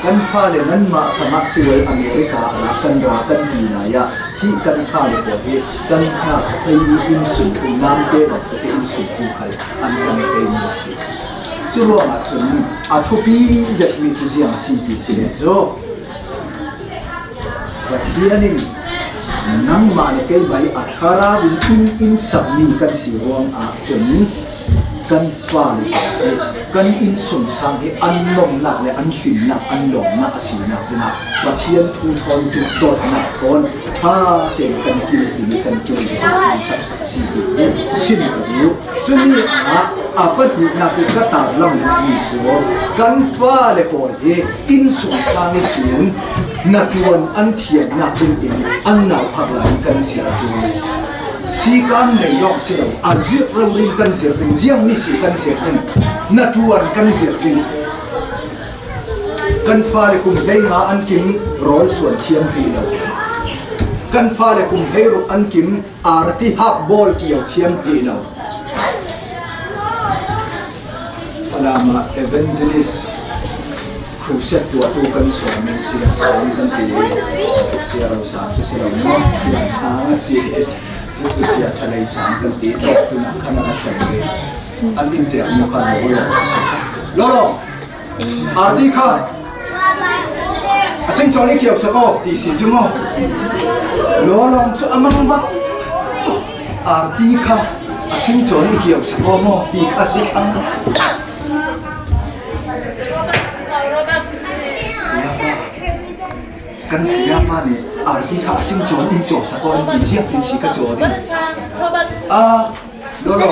kan fale nanmah tangah siwal America ah kan ra kan ti lai ah hi kan fale pawl hi kan hnak fei i in sumtu namte bantuk in sumtu khal an cang thei mi a si. Cu ruangah cun a thupi zetmi cu ziang si ti si le cu Pathian in nangmah le keimah i a thlarau in inn in sakmi kan si ruangah cun kan fale hi kan inn sungsang hi an nomnak le an hlimnak an lawmnak a sinak dingah Pathian thu thawn tu dawtnak thawn ṭha tein kan kil timi kan ṭul a si ti hi sim ka duh. Cuni ah a pahnihnak i ka tarlang duhmi cu kan fale pawl hi inn sungsang i sin na ṭuan an thiamnak ding in an nau phak lai kan si a ṭul. Sikan nei lawng si lo, a zirh rorin kan zir ding, ziangmi si kan zir ding, na ṭuan kan zir ding. Kan fale kum 15 an kim rawl suan thiam hrih lo. Kan fale kum 16 an kim arti hak bawl kio thiam hrih lo. Falam ah evangelist crusade tuahtu kan sawm i sia sang kan ti i sia ro sang cu si lo maw sia sang a si i cucu sia ṭhalei sang kan ti tawk phun ah khan a ka ṭhen i an in pek mu kha lo a si. Lolo arti kha a sing chawli kiau sako ti si cu mu lolong cu amang bak arti kha a sing chawli kiau sako mo ti kha si thang kan sayapa nih arti kha a sing chawn in chaw sako an ti ziak tin si ka chaw ding a Lolo,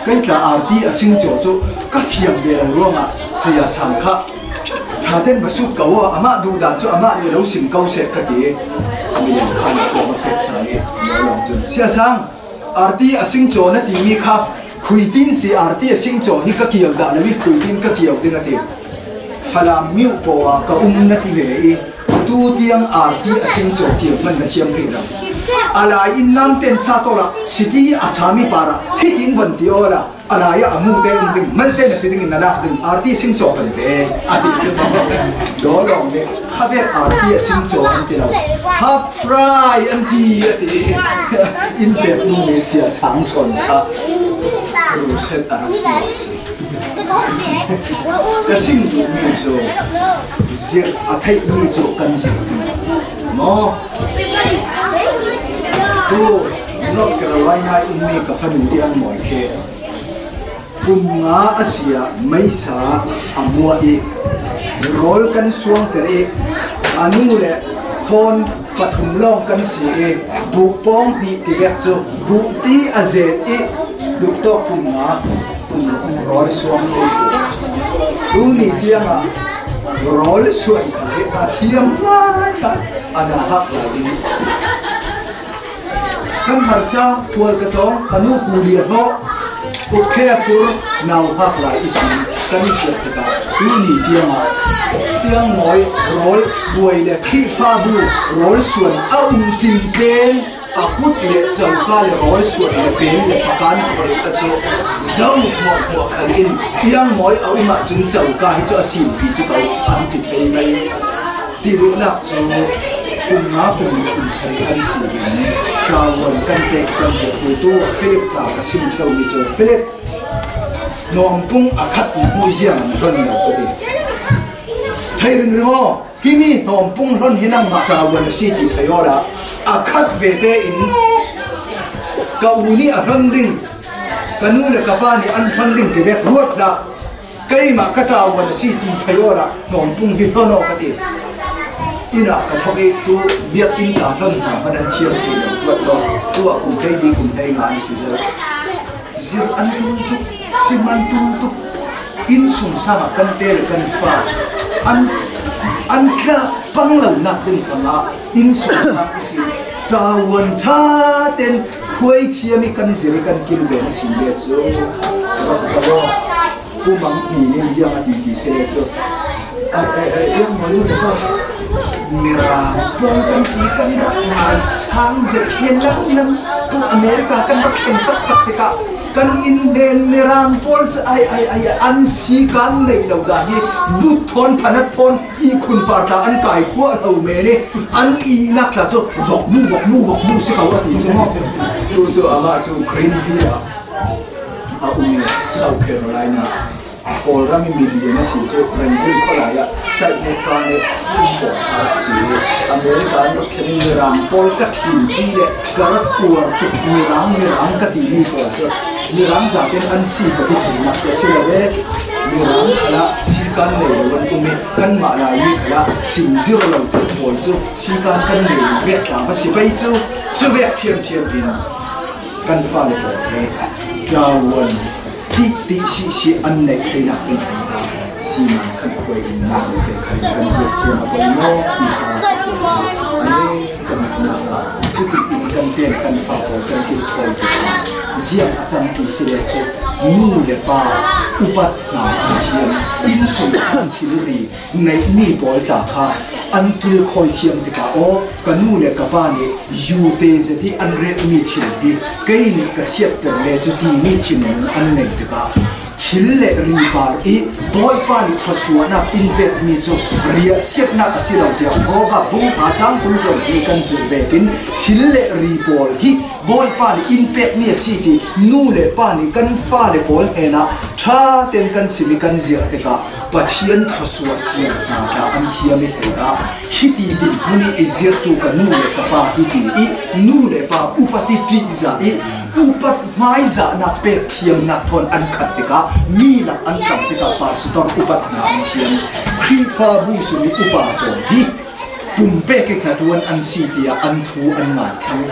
kai tla arti a sing chaw cu ka fiang ve lo ruangah saya sang kha tha ten va sut ko amah duh dan cu amah nih lo sim ko seh ka ti. Mi le khan chaw va fek sang i lolong cun sia sang arti a sing chaw na timi kha khuitin si arti a sing chaw hi ka kiau dah lo i khuitin ka kiau ding a ti. Falam miu po ah ka um na ti ve i tu tiang arti a sing chaw kiau man na thiam rih lo. Alai in nam ten sa to la city asami para hitin van ti ola alaya amu te um ding man te na ti ding in na lak ding arti sing chaw kan ve ati chu do long ne khave arti sing chaw an ti lo half fry an ti ati in te nu ne sia sang son kha ru set arak si ka sim duh mi cu zirh a theih mi cu kan zirh maw Tu North Carolina ummi ka fanu Iang Mawi khi kum nga a si ah meisa a muah i rawl kan suangter i a nu le thawn pathum lawng kan si i buh pawng hnih ti vek cu buh ti a zet i duhtawk kum nga rawl suang te tu ni tiang ah rawl suan kha hi a thiam ngai ana hak lai ding kan harsa pual ka tong anu kulia ho ukhe pur nau hak lai isi kan siap taka tu ni tiang ah tiang moi rawl buai le Khrihfabu rawl suan a um tim ten a kut le chauka le rawl suan le pen le pakan khol ka chu zo hmuah hmuah khal in iang moi a um ah cun chauka hi chu a sim pi si ko an ti thei mai ti duhnak cu kum nga kum kum sarih an si in ṭavuan kan pek kan zirhtu Philip tla ka sim ṭheo mi cu Philip nuampung a khat mui ziang an ron lo ka ti thei ring ringaw hi mi hnawmpung hlon hi nangmah ṭavuan a si ti thei aw la a khat ve te in ka u nih a hlon ding ka nu le ka pa nih an hlon ding ti vek ruat hlah keimah ka ṭavuan a si ti thei awk ah hnawmpung hi hnon awk ka ti. Inn ah ka thawk i tu biakinn ta hlon hna hmanh an thiam ti lo tuat law tu ah kum hlei li kum hlei nga an si zel. Zir an tul tuk, sim an tul tuk. Inn sung sang ah kan te le kan fa an an tla pang lo nak ding kangah inn sung sang si ṭavuan ṭha ten khuai thiam i kan zir kan kilven a si le cu rak zo pumang hni nin hiang a ti ti se le cu ai ai ai iang mo nu le pa. Mirang pawl kan ti kan rak ngai sang zet hian lam tu America kan rak thlen taktak tikah kan inn nen mirang pawl cu ai ai ai an si kan nei lo dah hi but thon phanat thon i khun par tla an kai khua lo me ni an i nak tla cu vok nu vok nu vok nu si ko ati cu mo tu cu amah cu Greenville ah a um i South Carolina Kawlram i milian a si cu Rangoon khualai ah tlaihnek ka nih pawl a rak si. America an rak thlen i Mirang pawl ka ṭhin ci le ka rak uar tuk Mirang Mirang ka timi pawl cu Mirang zaten an si ka ti theinak cu a si lo e. Mirang khal ah sikan nei lo an um i kanmah Laimi khal ah simzir lo tuk pawl cu sikan kan nei lo vek tla va si pei cu cu vek ṭhiamṭhiam in kan fale pawl he ṭavuan ti ti si si an neih theinak ding siman khan khuai in na te khan kan zir thiam a poi maw ti kha ane kan na ka cuti in kan ten kan fa pawl kan kil khawi ti ziang a cang ti si le cu nu le pa upat hna an thiam inn sung khan thilri neihmi pawl tla kha an kil khawi thiam tikah aw ka nu le ka pa nih yu te zet i an relmi thil hi kei nih ka siatter le cu timi thinlung an nei tikah thil le ri par i Bawipa nih thluachuahnak in pekmi cu riah siatnak a si lo tiah Rawva bung hna cang kulrom hi kan hmuh vekin thil le ri pawl hi Bawipa nih in pekmi a si ti nu le pa nih kan fale pawl hnenah ṭha tein kan sim i kan ziah tikah Pathian thluachuah siang hna tla an thiam i hlei ah hiti dinhmun i i zirtu ka nu le ka pa hi ti i nu le pa upati ṭihzah i upat hmaizahnak pek thiamnak thawn an khat tikah mi lak an tlam tikah pastor upat hna an thiam. Khrihfabu sung i upa pawl hi pumpek i hnatuan an si tiah an thu an ngai thlang.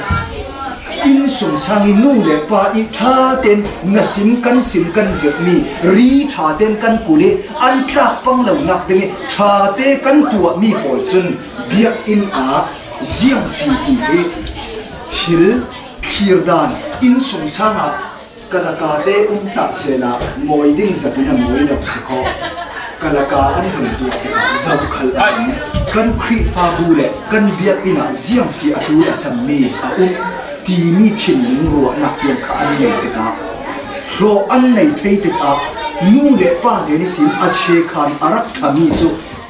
Inn sungsang i nu le pa i ṭha tein na sim kan sim kan zirhmi ri ṭha tein kan kul i an tlak pang lonak ding i ṭha te kan tuahmi pawl cun biakinn ah ziang si ti hi thil thlir dan inn sungsang ah kalaka te um hlah sehla mawi ding zat in a mawi lo si khawh. Kalaka an kan tuah tikah zohkhal a um. Kan Khrihfabu le kan biakinn ah ziang si a ṭul a sammi a um timi thinlung ruahnak tiang kha an nei tikah hlawh an nei thei tikah nu le pa ne nih sin a chekhan a rak ṭhami cu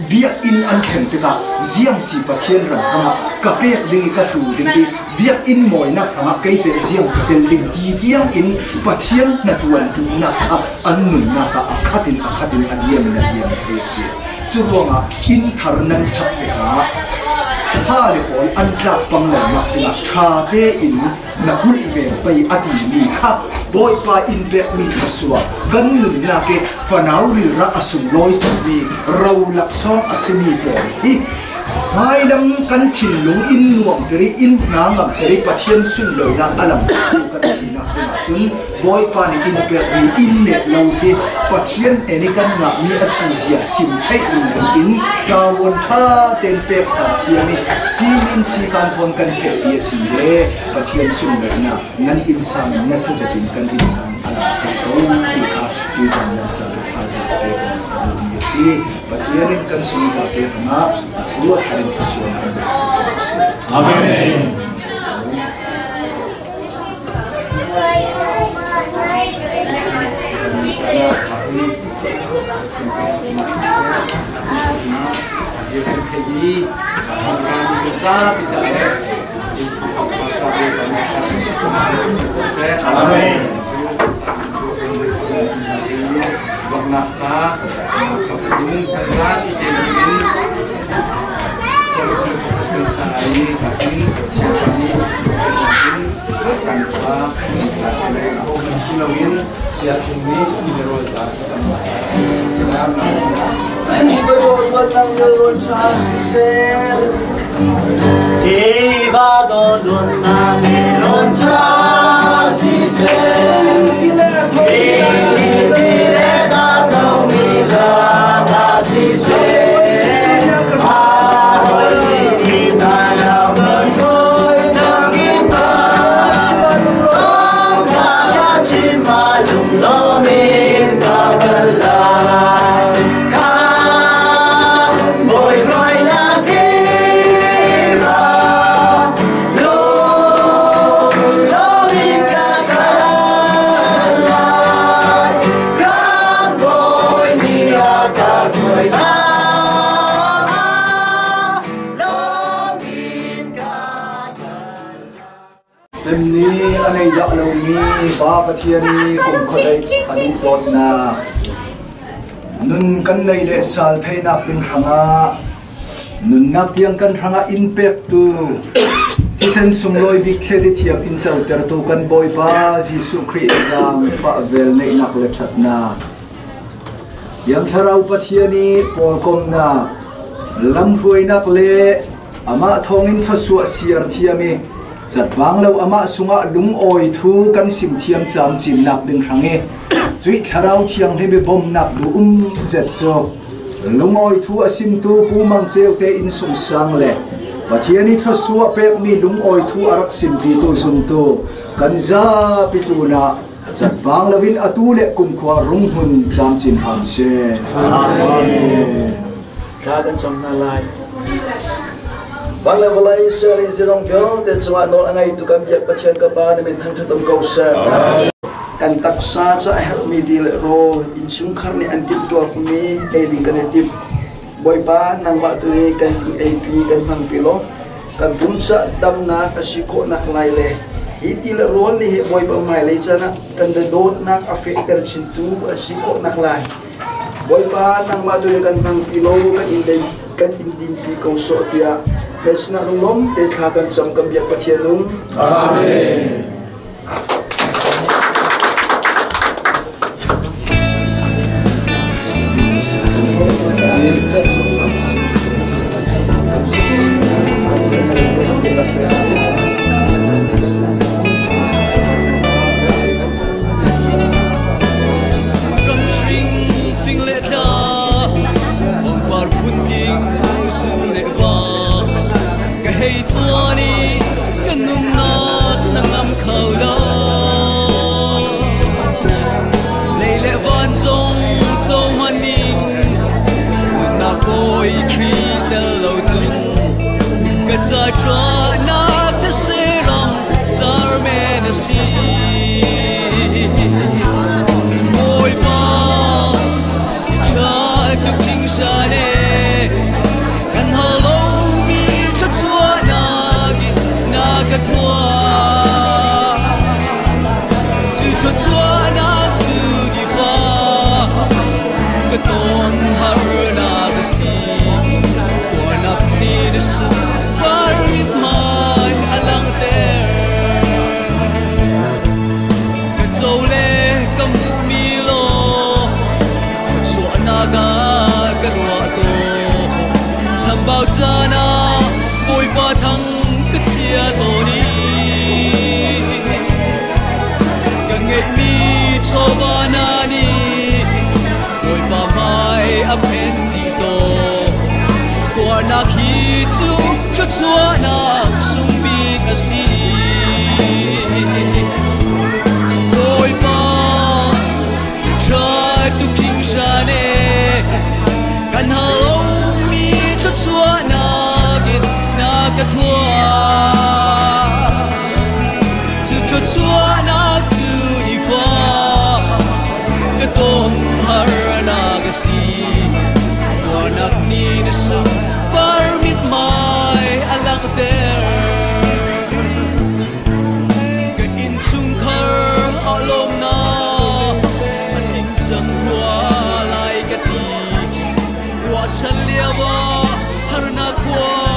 biakinn an thlen tikah ziang si Pathian ram hrangah ka pek ding i ka tu ding i biakinn mawinak hrangah kei teh ziang ka tel ding ti tiang in Pathian hnaṭuan duhnak kha an nunnak ah a khat in a khat in a liam in a liam thei a si. Cu ruangah inn thar nan sak tikah fale pawl an tlak pang lonak dingah ṭha tein na kulh ve pei a timi kha Bawipa inn pekmi thluachuah kan nunnak i fanau rilrah a sunglawi tukmi ro laksawng a simi pawl hi hmailam kan thinlung in nuamter i in hna ngamter i Pathian sunlawinak a lamkaltu kan sinak dingah cun Bawipa nih inn pekmi inn le lo hi Pathian he nih kan ngahmi a si zia sim theih ning in ṭavuan ṭha tein pek hna thiam i simin sikan thawn kan fehpi a si le Pathian sunlawinak nan inn sang na sazatin kan inn sang a lang thei ko ti kha tuzan nan ca thazaang pek ka duhmi a si. Pathian in kan sung zapi hrangah a thu a thar in thluachuahnak in si ko seh. Amen. Amen. Ti va do lun na ni lun cha si se Ti ti le da to mi la da si se A hoi si si ta la ma hoi na mi ma Tong tha ka chi ma lung lo min ka ka lai Ka boy roi la ki Cemni a nei dah lomi Pa Pathian i kum khuadei a duh dawtnak nun kan nei le sal theinak ding hrangah nunnak tiang kan hrangah in pektu thisen sunglawi bik thleti thiam in cotertu kan Bawipa Jesuh Khrih zaangfah vel neihnak le ṭhatnak Thiang Thlarau Pathian i pawlkomnak lamhruainak le amah thawngin thluachuah siar thiam i catbang lo amah sungah lungawi thu kan sim thiam camcinnak ding hrang i cuih Thlarau Thianghlim i bawmnak duh um zet cu lungawi thu a simtu Pu Mang Ceu te inn sungsang le Pathian i thluachuah pekmi lungawi thu a rak simpitu zumtu kan zapi tlun ah Zatbang loin atu le kumkhua runghmun camcin hram seh. Amen. Thla kan cam hna lai. Van le vawlei ser i zilong vialte cungah nawl a ngeitu kan biak Pathian ka Pa na min thangṭhat um ko seh. Kan taksa cu a herhmi ti le rawl innchungkhar nih an timhtuahmi ei ding kan i timh. Bawipa nangmah tu nih kan inn eipi kan hmangpi law kan pumsa damnak a si khawhnak lai le hi ti le rawl nih hi Bawipa hmailei caan ah kan dawtnak a fehter chintu a si khawhnak lai Bawipa nangmah tu nih kan hmangpi law kan in dei kan in dinpi ko sawh tiah na sinah lunglawm te thla kan cam kan biak Pathian um. Amen. Ka hei tuan i ka nunnak na ngam kho lo. Lei le van zong co maning na kawi Khrih tel lo cun ka ca nak te seram zar men a si. Bawipa ṭha tuk hringhran e kan hal lomi thluachuahnak in na ka thuah cu thluachuahnak cu nifa ka ton harnak a si tuarnak nih na sunpar mithmai a langhter ka co le ka hmuhmi law thluachuahnak ah ka ruah tawn chambau caan ah Bawipa thang ka chia tawn i ka ngeihmi chawva na nih Bawipa hmai a phen dih tawn tuarnak hi cu thluachuahnak sung bik a si. Bawipa ṭha tuk hringhran e kan hal lomi thluachuahnak in na ka thuah cu thluachuahnak cu nikhua ka ton harnak a si tuarnak nih na sung par mithmai a langhter Ka innchungkhar ah lawmnak a tling cang rua lai ka ti. Ruahchan lio ah harnak khua